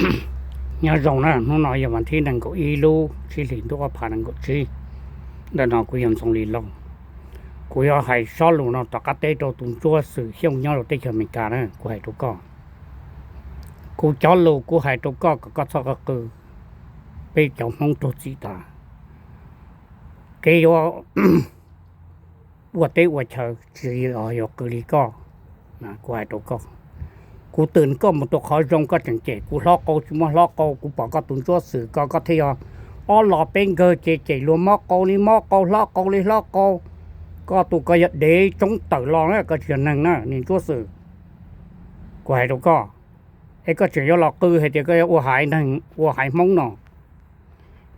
Nyob zoo na, hnub no yog vas thib nees nkaum ib lub tsib hlis ntuj ob phav nees nkaum tsib. Ntawm no kuv yog Ntxoov Lis Lauj. Kuv yuav hais sob lus no tom qab teb rau tus ntsuab Xwm Xyooj nyob rau teb chaws Amelikas na, kuv hais rau koj. Kuv cov lus kuv hais rau koj kom koj txhob qw, peb cov Hmoob raug txim tas. Kev yuav ua teb ua chaw tsis yog yuav qw li koj, kuv hais rau koj. Kuv twm koj mus rau qhov zoo koj tseem cem kuv hlob qau tsis muaj hlob qau, kuv pom koj tus ntsuab Xwm ko koj thiaj yog ob los peb nkawg ces cem luag mob qau li mob qau hlob qau li hlob qau. Koj tus ko yog dev tsoob tawm los na, koj tsis yog neeg na niag ntsuab Xwm. Kuv hais rau koj, es koj tseem yuav los qw hais tias koj yuav ua haiv neeg ua haiv Hmoob no.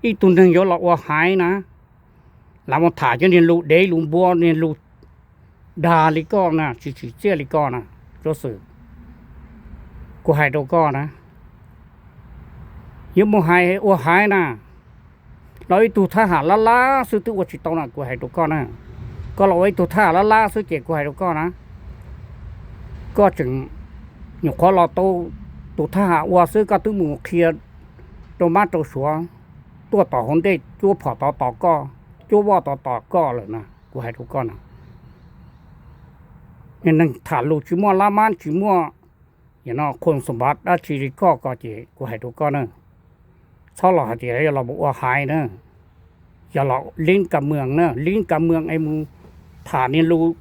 Ib tug neeg yuav los ua haiv na, lam mus tham cov niag lus dev lus npua niag lus dag li koj na, tsis tsim txiaj li koj na, ntsuab Xwm. Kuv hais rau koj na, yuav mus hais ua haiv na, los ib tug thab ham lab lab xwb twb ua tsis tau na, kuv hais rau koj na. Koj los ua ib tug thab ham lab lab xwb ces kuv hais rau koj na, koj tseem nyuam qhuav los tau tus thab ham ua xwb koj twb mus qhia rau mab rau suav tuaj tom hauv ntej cuab phom tod tos koj, cuab voj tod tos koj lawm na, kuv hais rau koj na. Niag neeg tham lus tsis muaj lab mab tsis muaj qhuas xoo npav dab tsi li koj ko ces kuv hais rau koj na, txhob los hais tias yog los mus ua haiv na, yog los lib kas mwam na, lib kas mwam es mus tham niag lus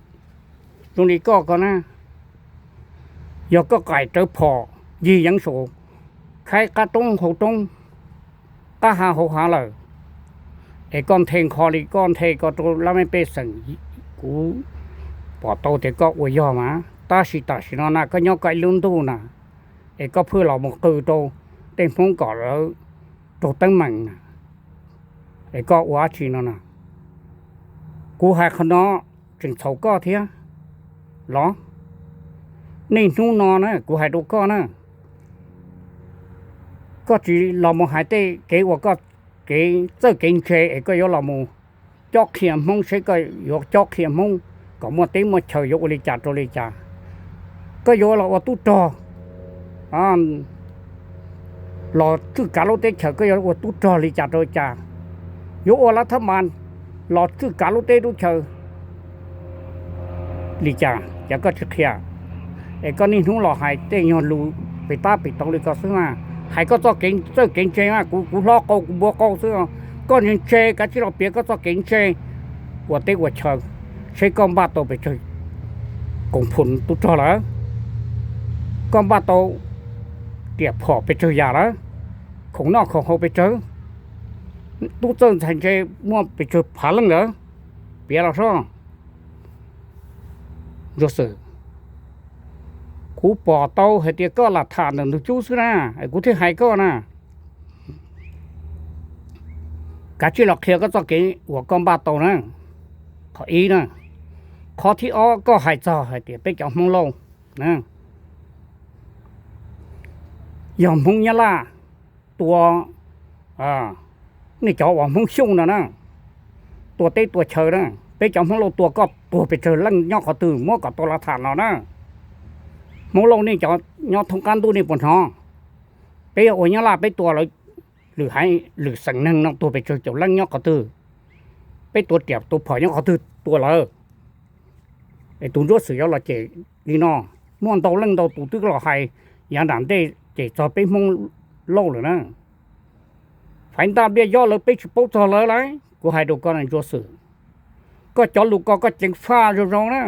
zoo li koj ko na. Yog koj qaim rawv phom yig yeev saum khaib qab roob hauv roob, qab hav hauv hav lawm, es koj nthe nkho li koj nthe ko rau lab mej pej xeem, kuv pom tau tias koj ua yog mas, tab sis tam sim no na koj nyob koj ib lub ntuj na, es koj pheej los mus qw rau tej Hmoob kom lawv raug teeb meem na, es koj ua dab tsi no na? Kuv hais qhov no tseem txhaum koj thiab los? Niaj hnub no na kuv hais rau koj na, koj tsis los mus hais tej kev ua koj kev txawj kev ntse es koj yuav los mus cob qhia Hmoob, seb koj yuav cob qhia Hmoob kom muaj teb muaj chaw yuav ua li cas rau li cas. Koj yuav los ua tub rog, los tswj kav lub teb chaws, koj yuav ua tub rog li cas rau li cas? Yuav ua lab thab mas los tswj kav lub teb lub chaw li cas, cas koj tsis qhia? Es koj niaj hnub los hais tej nyuag lus pem tab pem tau li ko xwb mas, hais koj txoj kev txawj kev ntse mas, kuv kuv hlob qau kuv npua qau xwb. Koj ntse ntse kav tsij los piav koj txoj kev ntse ua teb ua chaw, seb koj npaj tau pes tsawg koom phu tub rog lawm, koj npaj tau riam phom pes tsawg yam lawm, khoom noj khoom haus pes tsawg, tub txawj ntxhais ntse muaj pes tsawg phav leej lawm, piav los soj. Ntsuag Xwm, kuv pom tau hais tias koj lam tham ntawm ntug cub xwb na, kuv thiaj hais koj na. Kav tsij los qhia koj txoj kev uas koj npaj tau na, qhov ib na. Qhov thib ob, koj hais txog hais tias peb cov Hmoob Lauj na, yog Hmoob Nyab Laj tua nej cov uas Hmoob Xyooj no na, tua teb tua chaw na, peb cov Hmoob Lauj tua koj tuag pes tsawg leej nyob qhov twg, muab kom tau los tham los na. Hmoob Lauj nej cov nyob thoob qab ntuj nej puas hnov? Peb yog ua Nyab Laj peb tua lawv lwm haiv lwm xeem neeg no tuag pes tsawg caum leej nyob qhov twg? Peb tua riam tua phom nyob qhov twg tua lawv? Es tus Ntsuab Xwm yuav los cem li no, muaj ntau leej ntau tus twb los hais yav nram ntej cem txog peb Hmoob Lauj lawm na. Faiv Ntaj Npliaj Yob lawv peb tsis paub txog lawv lauj, kuv hais rau koj na Ntsuab Xwm. Koj cov lus ko koj ceev faj zoo zoo na.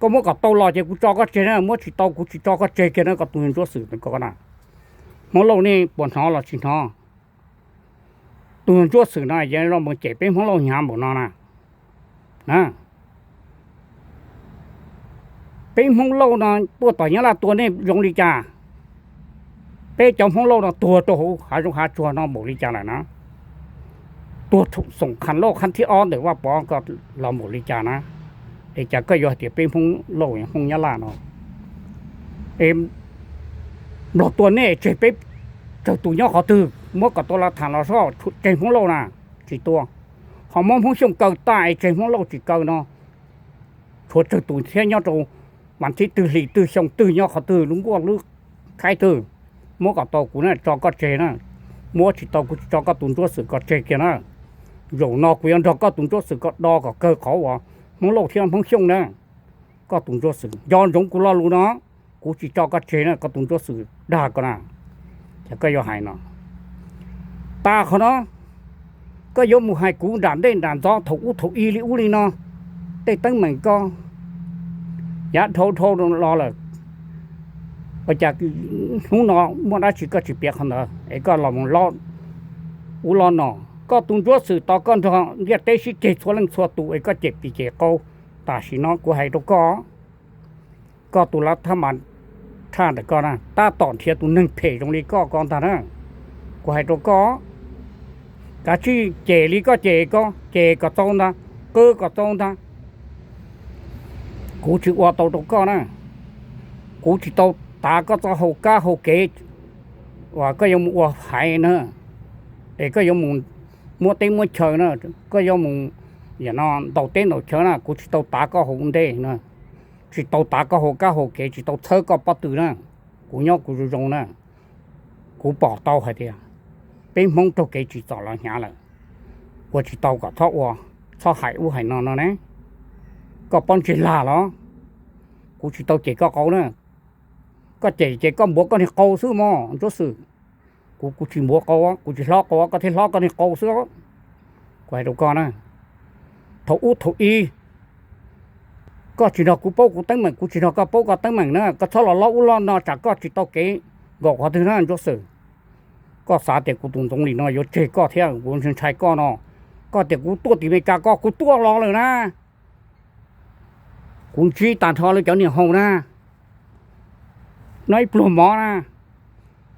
Koj muab kom tau los ces kuv tso koj tseg na, muab tsis tau kuv tsis tso koj tseg kiag na, koj tus Ntsuab Xwm ko na. Hmoob Lauj nej puas hnov los tsis hnov? Tus Ntsuab Xwm no yeej los mus cem peb Hmoob Lauj hnyav npaum no na. Peb Hmoob Lauj no tuaj tom Nyab Laj tua nej zoo li cas? Peb cov Hmoob Lauj no tuag rau hauv hav zoov hav tsuag no npaum li cas lawm na? Tuag xoom Kham Lauj qhab thib ob ntawm Vaj Pov ko los npaum li cas na? Es cas koj yuav hais tias peb Hmoob Lauj Hmoob Nyab Laj no? Es Nplog tua nej tseg peb tsawg tus nyob qhov twg? Muab kom tau los tham los soj, tseg Hmoob Lauj na, tsis tua. Ho muab Hmoob Xyooj kaw tag es tseg Hmoob Lauj tsis kaw no, tshuav tsawg tus thiab nyob rau vas thib twg hlis twg xyoo twg nyob qhov twg lub nkuaj lub khaib twg? Muab kom tau kuv na tso koj tseg na, muab tsis tau kuv tsis tso koj tus Ntsuab Xwm ko tseg kiag na. Zaum no kuv yuav nrog koj tus Ntsuab Xwm ko do kom kawg qhov uas Hmoob Lauj thiab Hmoob Xyooj na. Koj tus Ntsuab Xwm nco ntsoov kuv lo lus no, kuv tsis tso koj tseg na koj tus Ntsuab Xwm dag ko na. Ces koj yuav hais no, tas qhov no, koj yuav mus hais kuv nram ntej nram ntxov thaum ub thaum i li ub li no, tej teeb meem ko yav dhau dhau los lawm, ua cas hnub no muaj dab tsi koj tsis piav qhov ntawd es koj los mus lo ub lo no. Koj tus Ntsuab Xwm tos koj nrog ntiaj teb sib ceg txhua leej txhua tus es koj cem pim cem qau. Tam sim no kuv hais rau koj, koj tus lav thab mas tshaj ntawm koj na tab tom nrhiav tus neeg phem zoo li koj ko ntag na. Kuv hais rau koj, kav tsij cem li koj cem ko, cem kom txaus ntag, qw kom txaus ntag. Kuv tsis ua tau rau koj na, kuv tsis tau tav koj txoj hau kab hau kev uas koj yuav mus ua haiv na, es koj yuav mus muab teb muab chaw na, koj yuav mus ntaus teb ntaus chaw na, kuv tsis tau tav koj hauv ntej na, tsis tau tav koj hau kab hau kev, tsis tau txhawb koj pob tw na. Kuv nyob kuv zoo zoo na, kuv pom tau hais tias peb Hmoob raug kev tsim txom los hnyav lawm, ua tsis tau kom txhob ua, txhob hais ub hais no no ne. Koj pob ntseg lag los? Kuv tsis tau cem koj qau na, koj cem ces koj npuav koj niag qau xwb mog Ntsuab Xwm. Kuv, kuv tsis npuav qau, kuv tsis hlob qau, koj thiaj hlob koj niag qau xwb. Kuv hais rau koj na, thaum ub thaum i koj tsis nrog kuv paub kuv teeb meem, kuv tsis nrog koj paub koj teeb meem na, koj txhob los lo ub lo no tsam koj tsis tau kev nkaum qhov twg na Ntsuab Xwm. Koj xav tias kuv tus ntxoov li no yuav tseg koj thiab kuv ntshai koj no, koj tias kuv tuaj tim Meskas ko kuv tuaj los lawm na. Kuv ntsib tag nrho lawv cov niam hau na, no ib pluag mov na,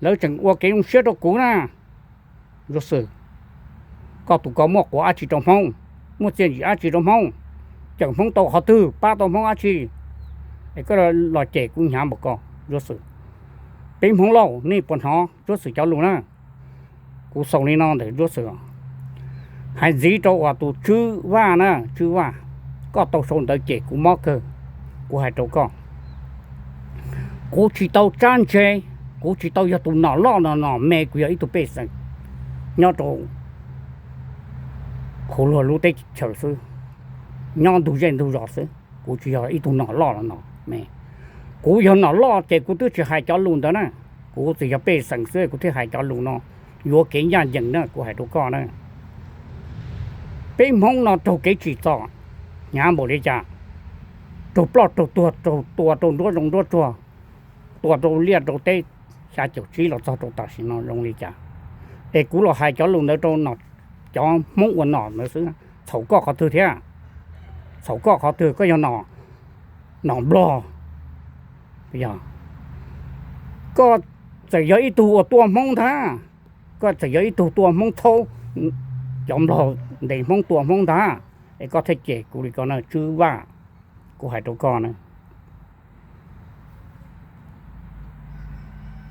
lawv tseem ua kev zoo siab rau kuv na. Ntsuab Xwm, koj tus ko muaj quas dab tsi rau Hmoob, muaj txiaj ntsim dab tsi rau Hmoob, cawm Hmoob tau qhov twg, pab tau Hmoob dab tsi, es koj los cem kuv hnyav npaum ko Ntsuab Xwm. Peb Hmoob Lauj nej puas hnov Ntsuab Xwm cov lus na? Kuv xaus li no ntawm Ntsuab Xwm. Hais ntxiv rau uas tus Tswb Vaj na, Tswb Vaj, koj tau sau ntawv cem kuv mob kawg. Kuv hais rau koj, kuv tsis tau tsab ntse, kuv tsis tau yog tus nom loj no nom me, kuv yog ib tug pej xeem nyob rau hauv luag lub teb chaws xwb, nyob ntug zej ntug zos xwb, kuv tsis yog ib tug nom loj los nom me. Kuv yog nom loj ces kuv twb tsis hais cov lus ntawd na, kuv txawm yog pej xeem xwb kuv thiaj hais cov lus no yuav kev ncaj ncees na, kuv hais rau koj na. Peb Hmoob no raug kev tsim txom hnyav npaum li cas, raug ploj raug tuag, raug tua rau nruab zoov nruab tsuag, tua rau liaj rau teb, xya caum tsib los txog rau tam sim no zoo li cas, es kuv los hais cov lus ntawd rau cov Hmoob ua nom ntawd xwb, txhaum koj qhov twg thiab? Txhaum koj qhov twg? Koj yog nom Nplog, yog koj txawm yog ib tug uas tua Hmoob ntag, koj txawm yog ib tug tua Hmoob txhaub cov Nplog, ntes Hmoob tua Hmoob ntag, es koj thiaj cem kuv li ko na Tswb Vaj. Kuv hais rau koj na,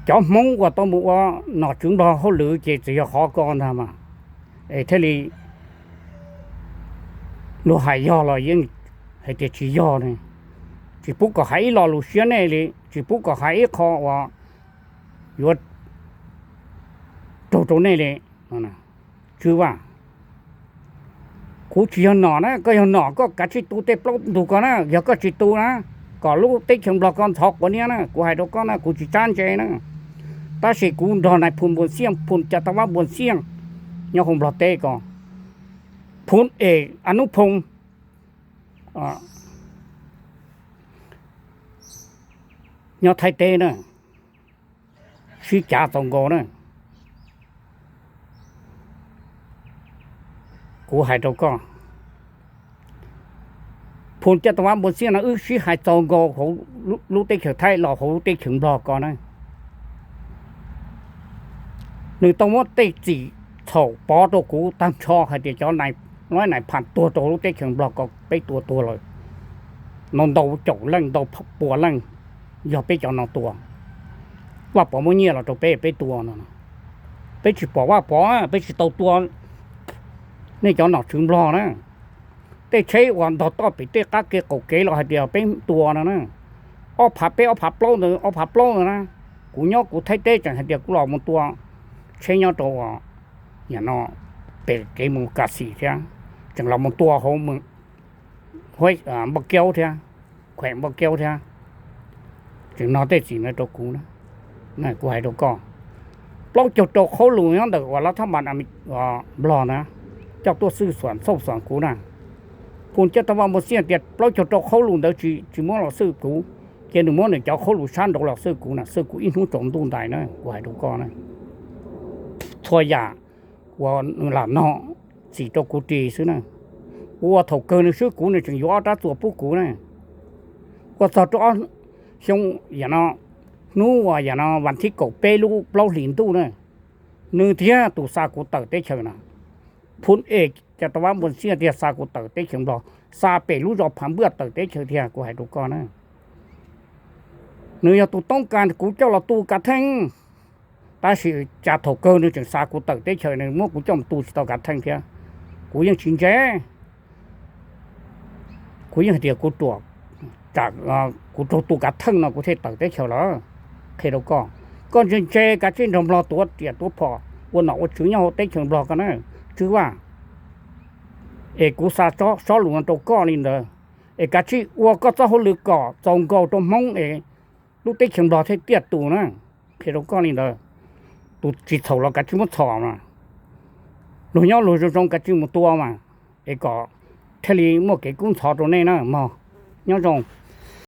cov Hmoob uas tau mus ua nom tswv Nplog hauj lwm ces txawm yog qhov ko ntag mas, es thiaj li luag hais yog los yeej hais tias tsis yog ne, tsis pub kom hais ib lo lus siab nej li, tsis pub kom hais ib qho uas yuav raug rau nej li. Tswb Vaj, kuv tsis yog nom na, koj yog nom koj kav tsij tu tej plaub ntug ko na, yog koj tsis tu na, kom lub teb chaws Nplog ko ntxhov quav niab na, kuv hais rau koj na, kuv tsis tsab ntse na. Tab sis kuv nrog nais phoo Npuas Xiaj, phoo Cam Tab Vab Npuas Xiaj nyob hauv Nplog teb ko, phoo es Anub Phoo nyob Thaib teb na, sib cav txaus nkaus na. Kuv hais rau koj, phoo Cam Tab Vab Npuas Xiaj no wb sib hais txaus nkaus hauv lub teb chaws Thaib los hauv lub teb chaws Nplog ko na. Nws tau muab tej txim txhaum pov rau kuv tag nrho hais tias cov nais phas tuag rau lub teb chaws Nplog ko peb tua tuag lawm, ntau ntau caum leej ntau pua leej yog peb cov no tua. Vaj Pov muab nyiaj los rau peb, peb tua no, peb tsis pom Vaj Pov, peb tsis tau tua nej cov nom tswv Nplog na. Tej tsheb uas ntog toj pem tej qab kev qaum kev los hais tias peb tua no na, ob phav peb ob phav plaub ntawd, ob phav plaub ntawd na, Kuv nyob kuv Thaib teb tseem hais tias kuv los mus tua tsheb nyob rau, yam no, pem kev mus Kas Xis thiab, tseem los mus tua hauv Npauj Kiaub thiab, khuem Npauj Kiaub thiab, tseem no tej txim no rau kuv na. Kuv hais rau koj, plaub caug rau khaub lus nyob ntawm uas lav thab npas Nplog na, coj tuaj xwj xuam xauj xuam kuv na. Phus coj tau vaj npua xiaj tias plaub caug rau khaub lus ntawd tsis muab los xwj kuv, ces nws muab nws cov khaub lus sab nraud los xwj kuv na, xwj kuv ib hnub tsaus ntuj ntais na, kuv hais rau koj na. Txhua yam uas nws lam no txim rau kuv ris xwb na. Ua thaum kawg nws swb kuv nws tseem yuav ob rab txuas pub kuv na. Ua txog rau ob xyoo, yam no, hnub uas yam no vas thib kaum peb lub plaub hlis ntuj na, nws thiab tus xa kuv tawm teb chaws na. Phus es cov tau vaj npua xiaj tias xa kuv tawm teb chaws Nplog, xa pem lub zos Phav Npuaj tawm teb chaws thiab, kuv hais rau koj na. Nws yog tus toob kas kuv coj los tu kav theej, tab sis cas thaum kawg nws tseem xa kuv tawm teb chaws, nws muab kuv coj mus tu tsis tau kav theej thiab. Kuv yeej tsis ntse, kuv yeej hais tias kuv ruam, kuv raug tu kav theej no kuv thiaj tawm teb chaws lawm. Qhia rau koj, koj ntse ntse kav tsij nrog Nplog tuav riam tuav phom ua nom ua tswv nyob hauv teb chaws Nplog koj na, Tswv Vaj. Es kuv xa sob lus no rau koj li ntawd, es kav tsij ua koj txoj hauj lwm kom txaus nkaus rau Hmoob es lub teb chaws Nplog thiaj tiaj tus na. Qhia rau koj li ntawd, tus tsis txhaum los kav tsij muab txhom mas, luag nyob luag zoo zoo kav tsij mus tua mas, es kom thiaj li muaj kev kub ntxhov rau nej na mog. Nyob zoo.